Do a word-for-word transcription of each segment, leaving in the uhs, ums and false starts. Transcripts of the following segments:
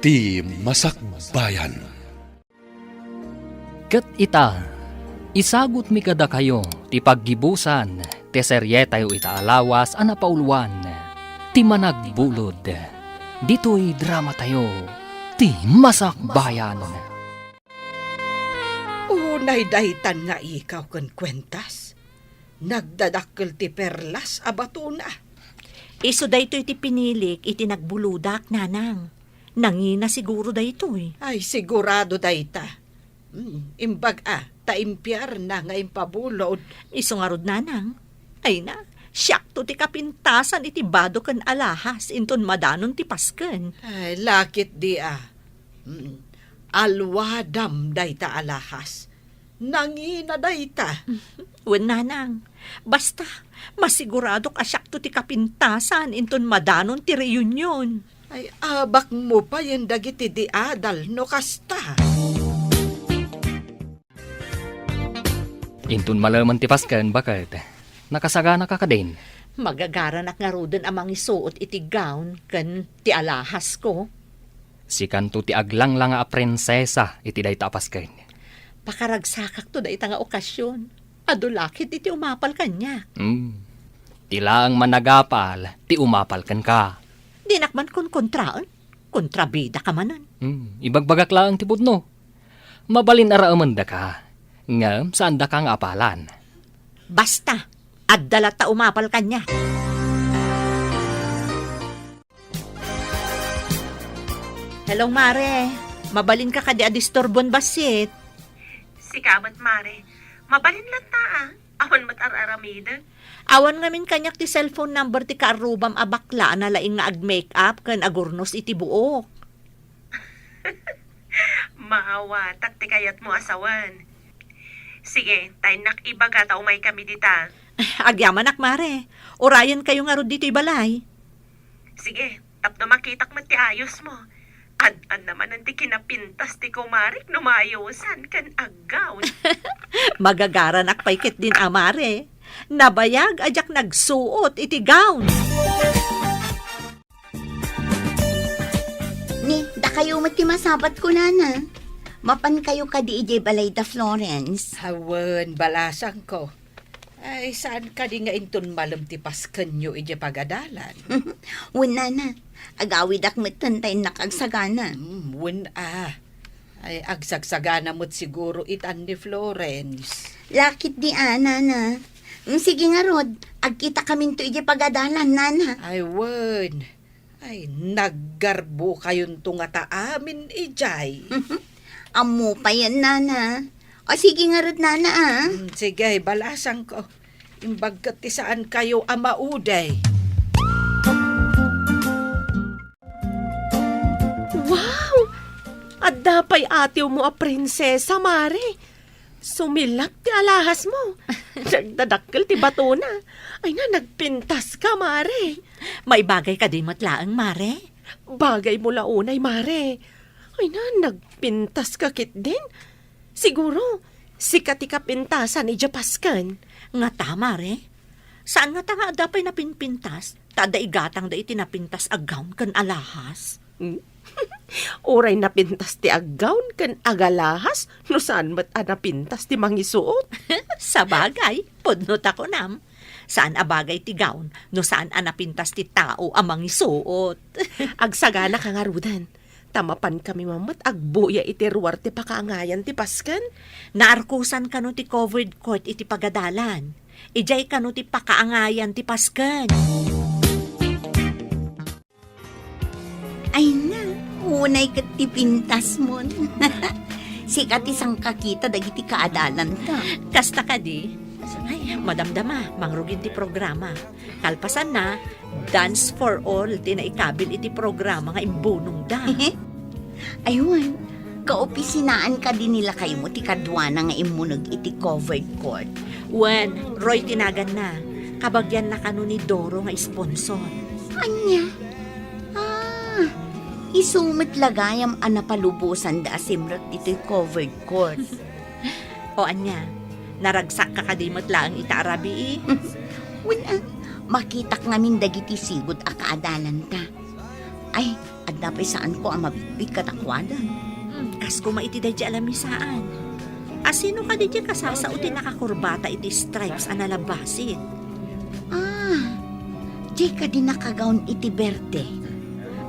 Ti Masakbayan. Ket ita, isagutmi kadakayo ti paggibusan ti serietayo ita a lawas a napauluan, Ti Managbulod, ditoy dramatayo, Ti Masakbayan. Unay daytan nga ikaw ken kuentas. Nagdadakkel ti perlas a batona. Isu daytoy ti pinilik iti nagbuludak, nanang. Nangina siguro daytoy. Ay, sigurado dayta. Hmm, imbag a, ta impiarna nga impabulod. Isu ngarud, nanang. Ay na, siakto ti kapintasan iti bado ken alahas inton madanon ti Pasken. Ay, lakit di a. Hmm, alwadam dayta alahas. Nangina dayta. Wen, nanang. Basta, masiguradok a siakto ti kapintasan inton madanon ti reunion. Ay, abakmo payen dagiti diadal no kasta. Inton malemen ti Pasken, baket, nakasaganaka kadin? Magagaranak ngaruden a mangisuot iti gown ken ti alahasko. Sikanto ti aglangla nga a prinsesa iti dayta a Pasken. Pakaragsakakto dayta nga okasion. Adu lakit iti umapal kaniak. Hmm. Ti laeng managapal ti umapal kenka. Dinak man konkontraen. Kontrabidaka manen. Hmm. Ibagbagak laeng ti pudno. Mabalin a raemendaka. Ngem saandaka nga apalan. Basta, adda latta umapal kaniak. Hello, Mare. Mabalinka kadi a disturbon bassit? Sika met, Mare. Mabalin latta, a. Awan met ar-aramidek. Awan ngamin kaniak ti cellphone number ti kaarrubam a bakla a nalaing nga ag-makeup ken agurnos iti buok. Maawatak ti kayatmo a sawen. Sige, ta innak ibaga ta umaykami dita. Agyamanak, Mare. Urayenkayo ngarud ditoy balay. Sige, tapno makitak met ti ayosmo. Ad-adda manen ti kinapintas ti kumarek no maayusan ken aggown. Magagaranak pay ketdin a, Mare. Nabayag a diak nagsuot iti gown. Ni, dakayo met ti masapatko, nana. Mapankayo kadi idiay balay da Florence? Awan, balasangko. Ay, saan kadi nga inton malem ti Paskenyo idiay pagadalan? Wen, nana. Agawidak metten ta innak agsagana. Hmm, wen a. Ay, agsagsagana met siguro itan ni Florence. Lakit di a, nana. Mm, sige ngarud, agkitakaminto idiay pagadalan, nana. Ay, wen. Ay, naggarbokayonto ngata amin idiay. Ammo payen, nana. O, sige ngarud, nana, a. Hmm, sige, balasangko. Imbag ket ti saankayo a maudi. Wow! Adda pay atiwmo a prinsesa, Mare. Sumilak ti alahasmo. Nagdadakkel ti batona. Ay na, nagpintaska, Mare. Maibagay kadi met laeng, Mare? Bagaymo la unay, Mare. Ay na, nagpintaska ketdin. Siguro, sika ti kapintasan idiay Pasken. Ngata, Mare? Saan ngata nga adda pay napinpintas? Ta adda igatangda iti napintas a gown ken alahas. Hmm? Uray napintas ti aggown ken agalahas, no saan met a napintas ti mangisuot. Sabagay, pudno ta kunam. Saan a bagay ti gown, no saan a napintas ti tao a mangisuot. Agsaganaka ngaruden. Ta mapankami man met agbuya iti ruar ti pakaangayan ti Pasken. Naarkosan kano ti covered court iti pagadalan. Idiay kano ti pakaangayan ti Pasken. Ay na, unay ket ti pintasmon. Sika ti sangkakita dagiti kaadalanta. Kasta kadi? Ay, madamdama, mangrugin ti programa. Kalpasanna, Dance for All ti naikabil iti programa nga imbunongda. Ay wen, kaopisinaan kadi ni lakaymo ti kaduana nga immuneg iti covered court? Wen, Roy ti naganna. Kabagianna kano ni Doro nga sponsor. Ania? Ah, isu met la gayam a napalubosanda a simrek ditoy covered court. O ania, naragsakka kadi met laeng ita a rabii? Wen a, makitak ngamin dagiti sigud a kaadalanta. Ay, adda pay saanko a mabigbig kadakuada. Hmm, kas koma iti daydi a lamisaan. Asino kadi ti kasasao ti nakakurbata iti stripes a nalabasit? Ah, di kadi nakagawn iti berde?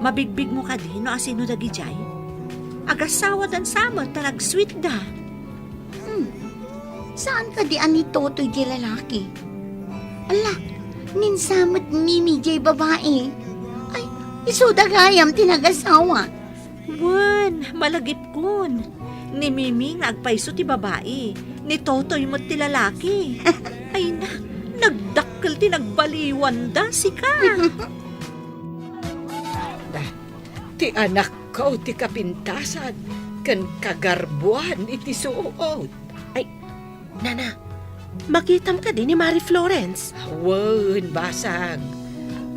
Mabigbigmo kadi no asino dagidiay? Agassawadan sa met ta nag-sweet da. Hmm. Saan kadi a ni Totoy diay lalaki? Ala, ni Mimi diay babai. Ay, isuda gayam ti nagasawa. Wen, malagipkon. Ni Mimi nga agpayso ti babai. Ni Totoy met ti lalaki. Ay na, nagdakkel ti nagbaliwanda, sika. Ti anakko ti kapintasan ken kagarbuan iti suot. Ay, Nana, makitam kadi ni Mari Florence? Wen, basag.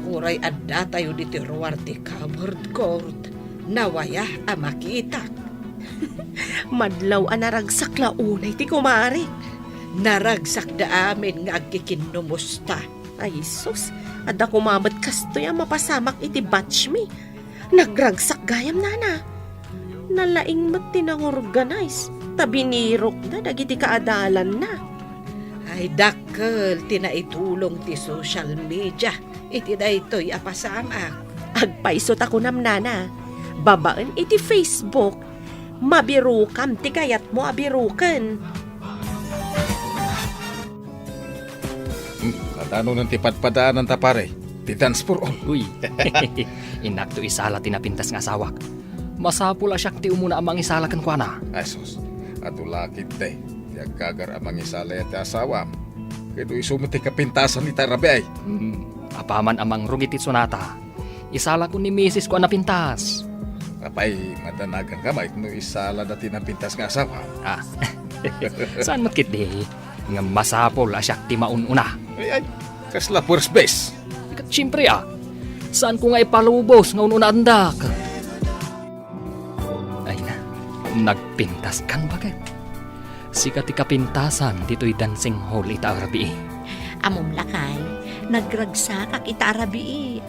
Uray addatayo ditoy ruar ti covered court, nawaya a makitak. Madlaw a naragsak la unay ti kumari. Naragsakda amin nga agkikinnumusta. Ay, sus, adda koma met kastoy a mapasamak iti batch mi. Nagragsak gayam, Nana. Nalaing met ti nangorganize, ta binirokda dagiti kaadalanna. Ay, dakkel ti naitulong ti social media iti daytoy a pasamak. Agpayso ta kunam, Nana. Babaen iti Facebook, mabirokam ti kayatmo a biroken. Hmm, adda nunen ti padpadaananta, pare? Ti dance for all. Uy. Innakto isala ti napintas nga asawak. Masapul a siak ti umuna a mangisala kenkuana. Ay, sus. Adu la ketdi ti aggagar a mangisala iti asawam. Ket isu met ti kapintasan ita a rabii. Hmm. Apaman a mangrugit ti sonata, isalakon ni misis ko a napintas. Apay, madanaganka met no isalada ti napintas nga asawa? Ah. Saan met ketdi? Ngem masapul a siak ti maun-una. Ay, ay, kasla first base. Ket siempre, ah, saanko nga ipalubos nga un-unaandak. Ay na, nagpintaskan, baket. Sika ti kapintasan ditoy dancing hall ita a rabii. Ammom lakay, nagragsakak ita a rabii.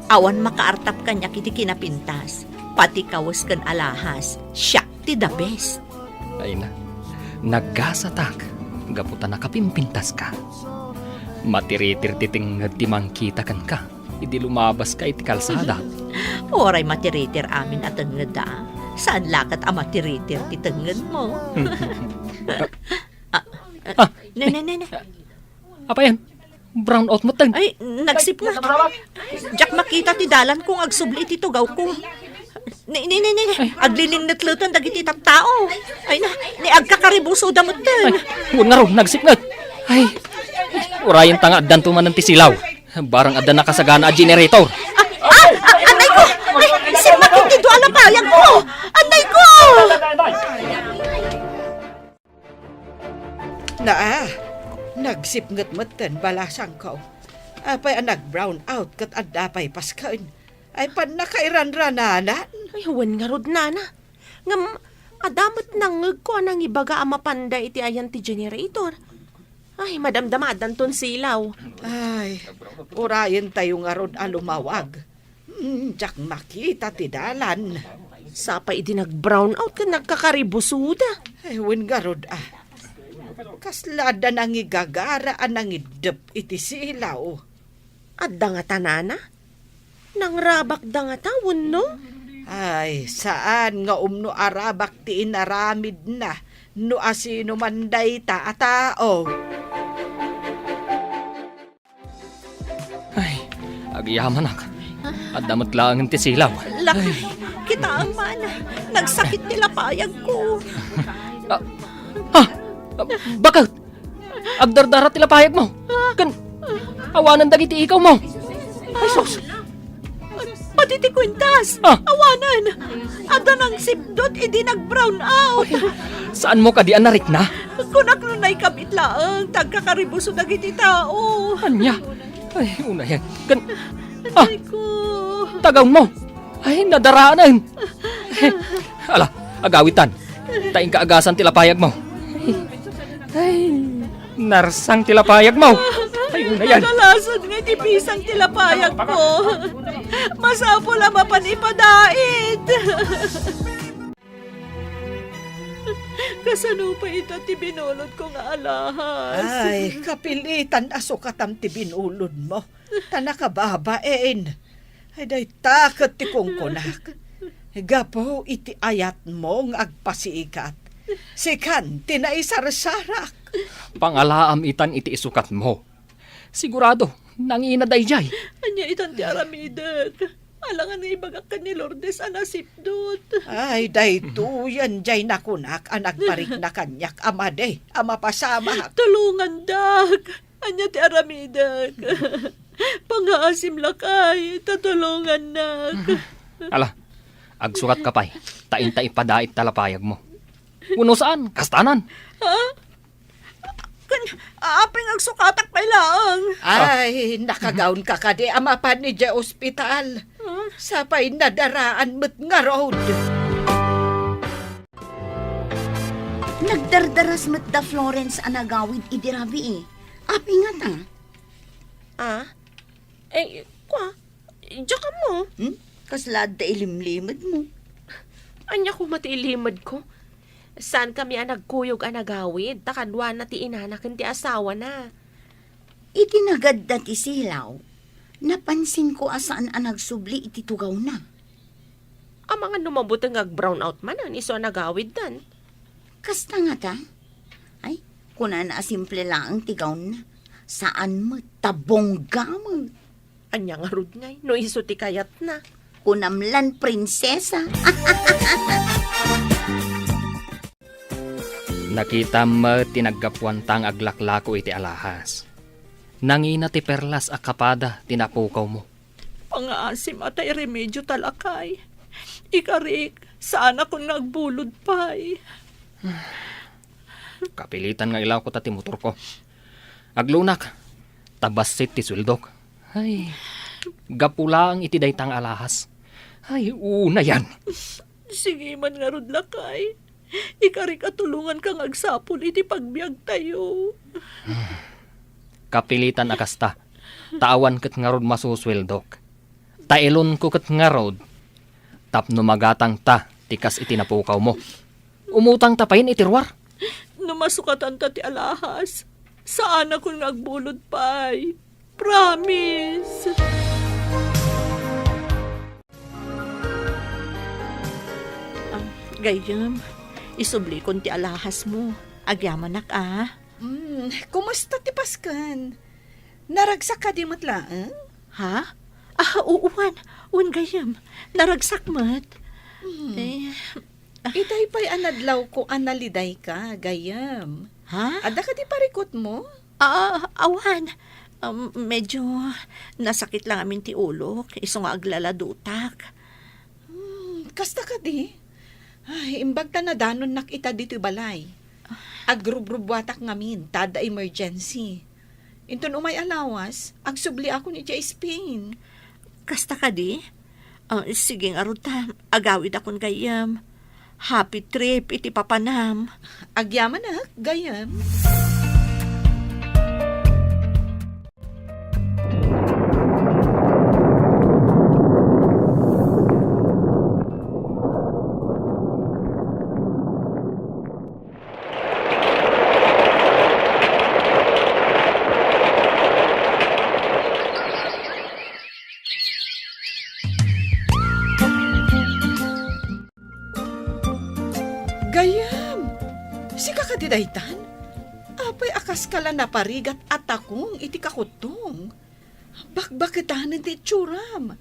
Awan makaartap kaniak iti kinapintas. Pati kawes ken alahas, siak ti the best. Ay na, nagasatak gapu ta nakapimpintaska. Matiritir ti tengnged ti mangkita kenka idi lumabaska iti kalsada. Uray matiritir amin a tengngedda. Saan la ket a matiritir ti tengngedmo? Ah, ah, ne, ne, ne, ne. Apay, brown out metten. Ay, nagsipnget. Diak makita ti dalanko nga agsubli iti tugawko. Ni, ni, ni, ni, aglilinnetletan dagiti tattao. Ay na, ni agkakaribusoda metten. Ay, wen ngarud, nagsipnget. Ay, urayenta nga addanto manen ti silaw. Barang adda nakasagana a generator. Ah, ah, ah, anay ko! Ay, simmakit ti dua a lapayagko! Anay ko! Naa, nagsipnget metten balasangko. Apay a nag-brown out ket adda pay pasken? Ay, pannakairanrananan. Ay, wen ngarud, Nana. Ngem, adda met nangngegko a nangibaga a mapanda iti ayan ti generator. Ay, madamdama addanton silaw. Ay, urayentayo ngarud a lumawag. Hmm, diak makita ti dalan. Sapay idi nag-brown out ken nagkakaribusoda. Ay, wen ngarud, ah. Kasla adda nangigagara a nangiddep iti silaw. Adda ngata, Nana? Nangrabakda ngata wenno? Ay, saan nga umno a rabak ti inaramidna no asino man dayta a tao. Ay, agyamanak. Adda met laengen ti silaw. Lakay, kitaem man. Nagsakit ti lapayagko. Ah, ah, baket? Agdardara ti lapayagmo. Ken awanen dagiti ikawmo. Ay, sus! Pati ti kwintas. Ah. Awanen. Adda nangsipdut idi nag-brown out. Ay, saanmo kadi a narikna? Kunak no naikabit laeng, ta agkakaribuso dagiti tao. Ania? Ay, unayen. Ken, ah, Aray ko. Tagawmo. Ay, nadaranen. Ala, agawitan. Ta inka agasan ti lapayagmo. Ay, narsang ti lapayagmo. Ay, unayen. Nalasan nga ti pisang ti lapayagko. Masapul a mapan ipadait. Kasano pay ita ti binulodko nga alahas? Ay, kapilitan a sukatam ti binulodmo. Ta nakababain. Ay, dayta ket ti kunkunak. Gapu iti ayatmo nga agpasikat, sikan ti naisarsarak. Pangalaam itan iti isukatmo. Sigurado, nangina dayjay. Ania itan ti aramidek? Alangan nga ibagak ken ni Lourdes a nasipdut. Ay, daytoyen jay nakunak a nagparikna kaniak a madi a mapasamak. Tulongandak. Ania ti aramidek? Pangaasim lakay, ta tulongannak. Ala, agsukatka pay, ta inta ipadait ta lapayagmo. Wenno saan, kastanan. Ha? Ken, apay nga agsukatak pay laeng? Ay, nakagawnka kadi a mapan idiay ospital. Huh? Sapay nadaraan met ngarud. Nagdardaras met da Florence a nagawid idi rabii. Apay ngata? Ah? Eh, kua, diak ammo. Hmm? Kasla adda ilimlimedmo? Ania koma ti ilimedko? Saankami a nagkuyog a nagawid, ta kaduana ti inana ken ti asawana. Iti nagadda ti silaw, napansinko a saan a nagsubli iti tugawna. Amangan no mabuteng nga ag-brown out manen isu a nagawiddan. Kasta ngata? Ay, kunana a simple laeng ti gownna. Saan met, ta bongga met. Ania ngarud ngay no isu ti kayatna? Kunam lan prinsesa. Nakitam met ti naggapuanta nga aglaklako iti alahas. Nangina ti perlas a kapada ti napukawmo. Pangaasim a ta iremedio ta lakay. Ikarik, saanakon nga agbulod pay. Kapilitan nga ilawko ta ti motorko. Aglunak, ta bassit ti sueldok. Ay, gapu laeng iti dayta nga alahas. Ay, unayan. Sige man ngarud, lakay. Ikarik a tulonganka nga agsapul iti pagbiagtayo. Kapilitan a kasta, ta awan ket ngarud masusueldok. Ta ilonko ket ngarud, tapno magatangta ti kas iti napukawmo. Umutangta payen iti ruar. No masukatanta ti alahas, saanakon nga agbulod pay. Promise! Ah, gayyem, isublikon ti alahasmo. Agyamanak, a. Hmm, kumusta ti pasken? Naragsak kadi met laeng? Ha? Ah, uwan. Wen, gayyem. Naragsak met. Hmm. Eh, ah. Itay pay a nadlawko a nalidayka, gayyem. Ha? Adda kadi parikutmo? Ah, awan. Um, medyo nasakit lang amin ti ulok, isu nga aglaladutak. Hmm, kasta kadi? Ay, imbag ta nadanonnak ita ditoy balay. Agrubrubbuatak ngamin, ta adda emergency. Inton umay a lawas, agsubliakon idiay Spain. Kasta kadi? Ah, sige ngarud ta, agawidakon gayyem. Happy trip iti papanam. Agyamanak, gayyem. Gayyem, sika kadi daytan? Apay a kaska la naparigat a takong iti kakuttong? Bakbaketanen ti itsuram.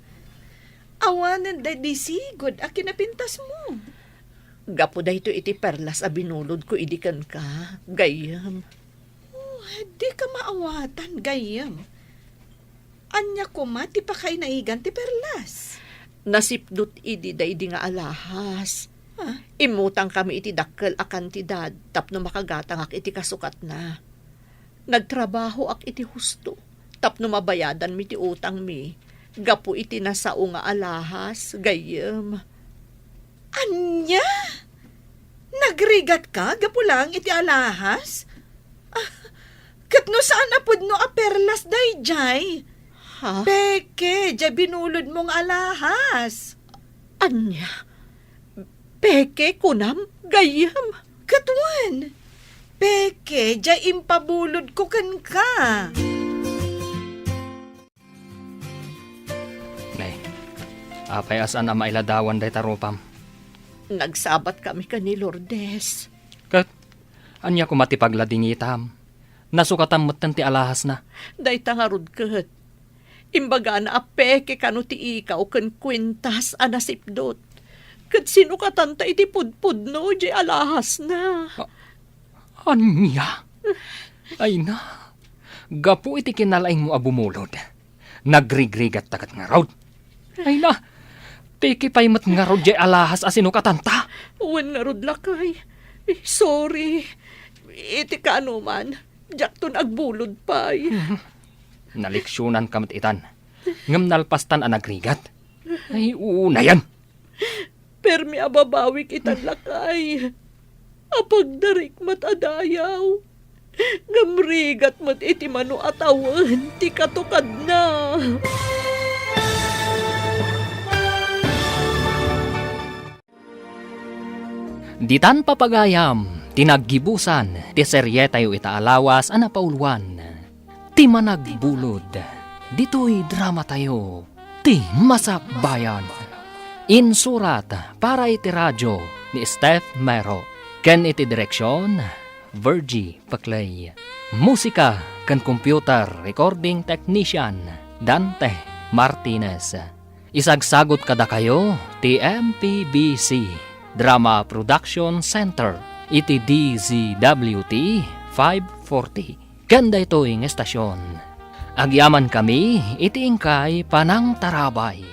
Awanen daydi sigud a kinapintasmo. Gapu daytoy iti perlas a binulodko idi kenka, gayyem. Oh, dika maawatan, gayyem. Ania koma ti pakainaigan ti perlas? Nasipdut idi daydi nga alahas. Ah? Immutangkami iti dakkel a kantidad tapno makagatangak iti kasukatna. Nagtrabahoak iti husto tapno mabayadanmi ti utangmi gapu iti nasao nga alahas, gayyem. Ania? Nagrigatka gapu laeng iti alahas? Ah, ket no saan a pudno a perlas daydiay? Ha? Peke, diay binulodmo nga alahas. Ania? Peke, kunam? Gayyem? Ket wen, peke, diay impabulodko kenka. Ne, apay a saan a mailadawan dayta rupam? Nagsabat kami ken ni Lourdes. Ket, ania koma ti pagladingitam? Nasukatan metten ti alahasna. Dayta ngarud ket. Imbagana a peke kano ti ikaw ken kuintas a nasipdut. Ket sinukatanta iti pudpudno diay alahasna. A-, ania? Ay na, gapu iti kinalaingmo a bumulod, nagrigrigatta ket ngarud. Ay na, peke pay met ngarud diay alahas a sinukatanta. Wen ngarud, lakay. Sorry. Iti kaanoman, diakton agbulod pay. Naleksionanka met itan. Ngem nalpastan a nagrigat. Ay, unayen. Permi a babawik itan, lakay. Apagdarik met a dayaw. Ngem rigat met iti mano a tawen ti katukadna. Ditan, papagayam, ti naggibusan ti serietayo ita a lawas a napauluan, Ti Managbulod. Ditoy dramatayo, Ti Masakbayan. Insurat para iti radio ni Steph Mero, ken iti direksion, Virgie Peclay. Musika ken computer recording technician, Dante Martinez. Isagsagut kadakayo ti M P B C Drama Production Center iti D Z W T five forty. Ken daytoy nga estasion, agyamankami iti inkay panangtarabay.